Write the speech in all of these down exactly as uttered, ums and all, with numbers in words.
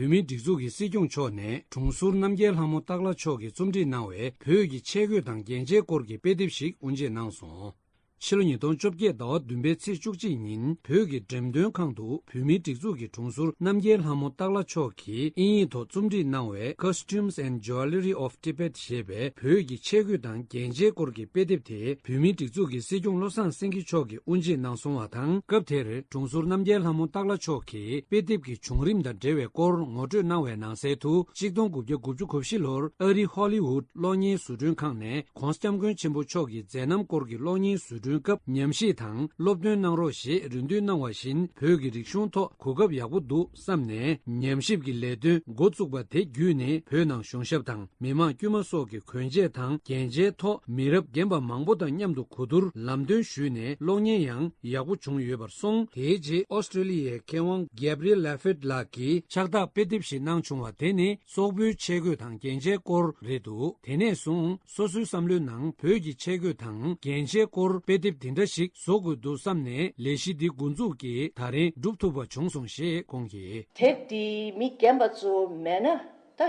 བོད་མིའི་སྒྲིག་འཛུགས་ཀྱི་སྲིད་སྐྱོང་མཆོག་ནས་དྲུང་ཟུར་རྣམ་རྒྱལ་ལྷ་མོ་སྟག་ལྷ་མཆོག་གིས་རྩོམ་སྒྲིག་གནང་བའི་བོད་ཀྱི་ཆས་གོས་དང་རྒྱན་ཆའི་སྐོར་གྱི་དཔེ་དེབ་ཞིག་དབུ་འབྱེད་གནང་སོང་། ཕྱི་ལོ་ཉིས་སྟོང་བཅོ་བརྒྱད་ཟླ་བ་བདུན་པའི་ཚེས་བཅུ་གཅིག་ཉིན་བོད་ཀྱི་འགྲེམས་སྟོན་ཁང་དུ་བོད་མིའི་སྒྲིག་འཛུགས་ཀྱི་དྲུང་ཟུར་རྣམ་རྒྱལ་ལྷ་མོ་སྟག་ལྷ་མཆོག་གིས་དབྱིན་ཡིག་ཐོག་རྩོམ་སྒྲིག་གནང་བའི་Costumes and Jewellery of Tibet ཞེས་པའི་བོད་ཀྱི་ཆས་གོས་དང་རྒྱན་ཆའི་སྐོར་གྱི་དཔེ་དེབ་དེ་བོད་མིའི་སྒྲིག་འཛུགས་ཀྱི་སྲིད་སྐྱོང་བློ་བཟང་སེང་གེ་མཆོག་གིས་དབུ་འབྱེད་གནང་སོང་བ་དང་། སྐབས་དེར་དྲུང་ཟུར་རྣམ་རྒྱལ་ལྷ་མོ་སྟག་ལྷ་མཆོག་གིས་དཔེ་དེབ་ཀྱི་བྱུང་རིམ་དང་འབྲེལ་བའི་སྐོར་ངོ་སྤྲོད་གནང་བའི་ནང་གསལ་དུ། གཅིག་སྟོང་དགུ་བརྒྱ་དགུ་བཅུ་གོ་བཞི་ལོར་ཨ་རི་ཧོ་ལི་ཝུད་གློག་བརྙན་བཟོ་སྐྲུན་ཁང་ནས་༧གོང་ས་༧སྐྱབས་མགོན་ཆེན་པོ་མཆོག་གི་མཛད་རྣམ་སྐོར་གྱི་གློག་བརྙན་བཟོ་སྐྲུན་སྐབས་ཉམས་ཞིབ་དང་སློབ་སྟོན་གནང་རོགས་ཞེས་རེ་འདུན་གནང་བ་བཞིན། བོད་ཀྱི་རིག་གཞུང་ཐོག་གོ་སྐབས་ཡག་པོ་འདུག་བསམ་ནས་ཉམས་ཞིབ་ཀྱི་ལས་དོན་འགོ་བཙུགས་པ་དེ་བརྒྱུད་ནས། བོད་ནང་གཞུང་ཞབས་དང་མི་མང་དཀྱུས་མ་སོགས་ཀྱི་གོན་ཆས་དང་རྒྱན་ཆའི་ཐོག་མི་རབས་རྒན་པ་མང་པོ་དང་མཉམ་དུ་གོ་བསྡུར་ལམ་སྟོན་ཞུས་ནས། གློག་བརྙན་ཡང་ཡག་པོ་བྱུང་ཡོད་པར་སོང་། དེའི་རྗེས་ཨོ་སི་ཀྲི་ལི་ཡའི་མཁས་དབང་Gabriel Laffitte ལགས་ཀྱིས་ཕྱག་རྟགས་དཔེ་དེབ་ཞིག་གནང་བྱུང་བ་དེ་ནི་སོག་པོའི་ཆས་གོས་དང་རྒྱན་ཆའི་སྐོར་རེད་འདུག་དེ་ནས་བཟུང་སོ་སོའི་བསམ་བློའི་ནང་བོད་ཀྱི་ཆས་གོས་དང་རྒྱན་ཆའི་སྐོར་དཔེ་དེབ་དེ་འདྲ་ཞིག་བཟོ་དགོས་འདུག་བསམ་ནས། ལས་གཞི་འདི་འགོ་འཛུགས་ཀྱིས་ད་རེས་འགྲུབ་ཐུབ་པ་བྱུང་སོང་ཞེས་ཁོང་གིས། དེབ་འདི་མི་རྒན་པ་ཚོ་མེད་ན་ད་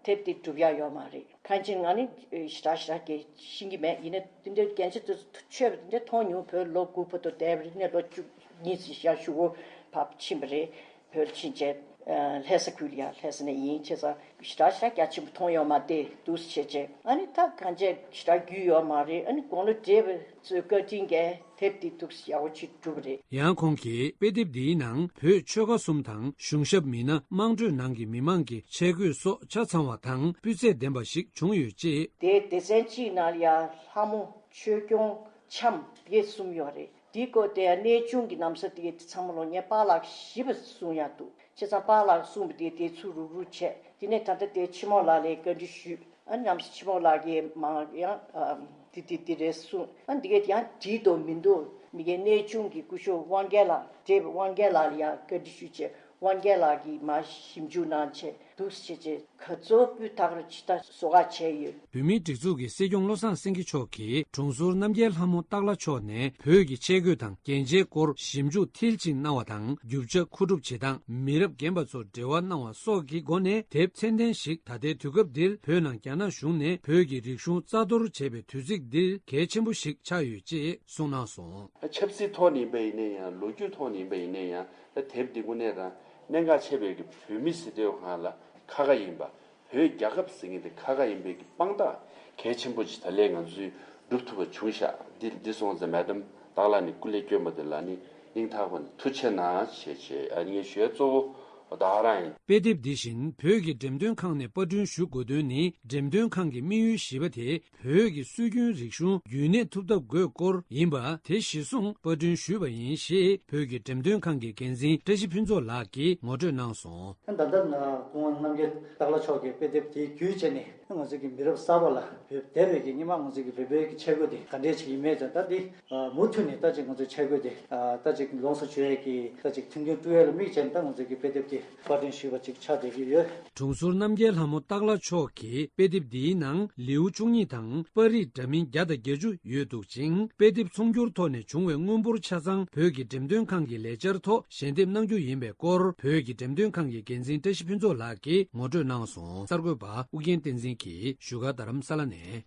དེབ་འདི་འགྲུབ་ཡ་ཡོད་མ་རེད། གང་ཅི་ང་ནི་ཞེ་དྲག་ཞེ་དྲག་གི་ཤེས་ཀྱི་མེད། ཡིན་ན་འདི་འདྲའི་རྒྱན་ཆ་དེ་ཚོ་ཆོས་པ་འདི་འདྲ་མཐོང་མྱོང་། བོད་ལོ་དགུ་བར་དུ་བསྡད་པ་རེད། ནས་ལོ་བཅུ་གཉིས་ཙམ་ཞག་ཞུ་བོ་བབས་ཕྱིན་པ་རེད། བོད་ཕྱིན་བྱས་ལྷ་ས་ཁུལ་ཡ་ལྷ་ས་ནས་ཡིན། བྱས་ཙང་ཞེ་དྲག་ཞེ་དྲག་རྒྱ་ཆེན་པོ་མཐོང་ཡོད་མ་རེད། འདུག་སེ་བྱས་བྱས་ཨ་ནི་ད་གང་ཅི་ཞེ་དྲག་རྒྱུས་ཡོད་མ་རེད། ཨ་ནི་དགུང་ལོ་བགྲེས་པ་ཚོའི་བཀའ་དྲིན་གྱིས་དེབ་འདི་འདུག་སེ་ཡག་པོ་ཅིག་གྲུབ་པ་རེད། ཡང་ཁོང་གིས་དཔེ་དེབ་འདིའི་ནང་བོད་ཆོལ་ཁ་གསུམ་དང་གཞུང་ཞབས་མི་སྣ། དམངས་ཁྲོད་ནང་གི་མི་མང་གི་ཆས་གོས་སོགས་ཆ་ཚང་བ་དང་སྤུས་ཚད་ལྡན་པ་ཞིག་བྱུང་ཡོད་ཅེས། དེའི་སྡེ་ཚན་གཅིག་ནང་ལ་ཡང་ལྷ་མོ་ཆོས་སྐྱོང་འཆམ་དེ་གསུམ་ཡོད་རེད། དེའི་སྐོར་དེ་ཡང་གནས་ཆུང་གི་གནམ་ས་དེ་ཚང་མ་ལོ་ངས་པཱ་ལགས་བཞི་པ་གསུང་ཡག་འདུག་བྱས་ཙང་པཱ་ལགས་གསུངས་པ་དེ་དེ་ཚུར་རུག་རུག་བྱས། དེ་ནས་ད་ལྟ་དེ་ཆེན་མོ་ལགས་ལ་བཀའ་འདྲི་ཞུས། ཨ་ནམ་ཆེན་མོ་ལགས་ཀྱིས་མ་ཡང་ཨ་དེ་དེ་དེ་རེད་གསུངས། ཨ་འདི་གས་ཡང་བྲིས་དོ་མི་འདུག་མི་གའི་གནས་ཆུང་གི་སྐུ་ཞབས་དབང་རྒྱལ་ལགས་བགྲེས་པ་དབང་རྒྱལ་ལགས་ལ་ཡང་བཀའ་འདྲི་ཞུས་བྱས། དབང་རྒྱལ་ལགས་ཀྱིས་མ་ཞིབ་འཇུག་གནང་བྱས་འདུག་སེ་བྱས་བྱས་ག་ཚོད་སྤུས་དག་རུ་ཇི་ལྟར་བཟོ་ག་བྱས་ཡོད། བོད་མིའི་སྒྲིག་འཛུགས་ཀྱི་སྲིད་སྐྱོང་བློ་བཟང་སེང་གེ་མཆོག་གིས་དྲུང་ཟུར་རྣམ་རྒྱལ་ལྷ་མོ་སྟག་ལྷ་མཆོག་ནས་བོད་ཀྱི་ཆས་གོས་དང་རྒྱན་ཆའི་སྐོར་ཞིབ་འཇུག་མཐིལ་ཕྱིན་གནང་བ་དང་། རྒྱུ་ཆ་མཁོ་སྒྲུབ་བྱེད་སྟངས། མི་རབས་རྒན་པ་ཚོར་འབྲེལ་བ་གནང་བ་སོགས་ཀྱི་སྒོ་ནས་དེབ་ཚད་ལྡན་ཞིག་ད་ལྟའི་དུས་སྐབས་འདིར་བོད་ནང་རྒྱ་ནག་གཞུང་ནས་བོད་ཀྱི་རིག་གཞུང་རྩ་གཏོར་བྱས་པའི་དུས་ཚིགས་འདིར་གལ་ཆེན་པོ་ཞིག་ཆགས་ཡོད་ཅེས་གསུངས་གནང་སོང་། ཆབ་སྲིད་ཐོག་ནས་ཡིན་པ་ཡིན་ན་ཡང་། ལོ་རྒྱུས་ཐོག་ནས་ཡིན་པ་ཡིན་ན་ཡང་། ད་དེབ་འདི་དངོས་གནས་རང་གནད་འགག་ཆེ་བའི་གི་བོད་མི་ཟེར་དུས་སྒང་ལ་ཁ་ཁ་ཡིན་པ། བོད་རྒྱལ་ཁབ་ཟེར་མཁན་དེ་ཁ་ཁ་ཡིན་པའི་གི་དཔང་རྟགས་གལ་ཆེན་པོ་ཅིག་ད་ལན་ང་ཚོས་སྒྲུབ་ཐུབ་པ་བྱུང་ཤག་འདི་འདི་སོང་ཙང་མེ་ཌམ་སྟག་ལྷ་ནས་སྐུ་ལས་བསྐྱོན་པ་དེ་ལ་ནི་སྙིང་ཐག་པ་ནས་ཐུགས་རྗེ་གནང་ཞེས་བྱས། ཨ་ནི་ངས་ཞུ་ཡ་གཙོ་བོ་ད་ག་རང་ཡིན། དཔེ་དེབ་འདི་བཞིན་བོད་ཀྱི་འགྲེམས་སྟོན་ཁང་ནས་པར་སྐྲུན་ཞུ་དགོས་དོན་ནི། འགྲེམས་སྟོན་ཁང་གི་དམིགས་ཡུལ་བཞི་པ་དེ་བོད་ཀྱི་སྲོལ་རྒྱུན་རིག་གཞུང་རྒྱུན་གནས་ཐུབ་ཐབས་དགོས་སྐོར་ཡིན་པ་དེ་གཞིར་བཟུང་པར་སྐྲུན་ཞུས་པ་ཡིན་ཞེས་བོད་ཀྱི་འགྲེམས་སྟོན་ཁང་གི་འགན་འཛིན་བཀྲ་ཤིས་ཕུན་ཚོགས་ལགས་ཀྱིས་ངོ་སྤྲོད་གནང་སོང་། ད་ལྟ་སྐུ་ངོ་རྣམ་རྒྱལ་སྟག་ལྷ་མཆོག་གི་དཔེ་དེབ་དེའི་བརྒྱུད་བྱས་ནས་ང་ཚོ་གི་མི་རབས་གསར་པ་ལ་བོད་འདས་པའི་གི་སྔོན་མ་ང་ཚོ་གི་བོད་པའི་གི་ཆས་གོས་དེ་ག་འདྲས་ཅིག་ཡིན་མིན་དང་། ད་འདི་མུ་མཐུད་ནས་ད་ཅིག་ང་ཚོའི་ཆས་གོས་དེ་ད་ཅིག་ལོངས་སུ་སྤྱོད་ཡས་ཀྱི་ད་ཅིག་མཐུན་རྐྱེན་བསྐྲུན་ཡས་ལ་དམིགས་བྱས་ནས་ད་ང་ཚོ་གི་དཔེ་དེབ་དེ་པར་སྐྲུན་ཞུས་པ་ཅིག་ཆགས་བསྡད་ཀྱི་ཡོད། དྲུང་ཟུར་རྣམ་རྒྱལ་ལྷ་མོ་སྟག་ལྷ་མཆོག་གི་དཔེ་དེབ་འདིའི་ནང་ལེའུ་བཅུ་གཉིས་དང་པར་རིས་འདྲ་མིན་བརྒྱ་དང་བརྒྱད་ཅུ་ཡོད་འདུག་ཅིང་། དཔེ་དེབ་ཚོང་སྒྱུར་ཐོག་ནས་བྱུང་བའི་དངུལ་འབོར་ཆ་ཚང་བོད་ཀྱི་འགྲེམས་སྟོན་ཁང་གི་ལས་འཆར་ཐོག་ཞལ་འདེབས་གནང་རྒྱུ་ཡིན་པའི་སྐོར་བོད་ཀྱི་འགྲེམས་སྟོན་ཁང་གི་འགན་འཛིན་བཀྲ་ཤིས་ཕུན་ཚོགས་ལགས་ཀྱིས་ངོ་སྤྲོད་གནང་སོང་། གསར་འགོད་པ་ཨུ་རྒྱན་བསྟན་འཛིན་གྱིས་བཞུགས་སྒར་རྡ་རམ་ས་ལ་ནས།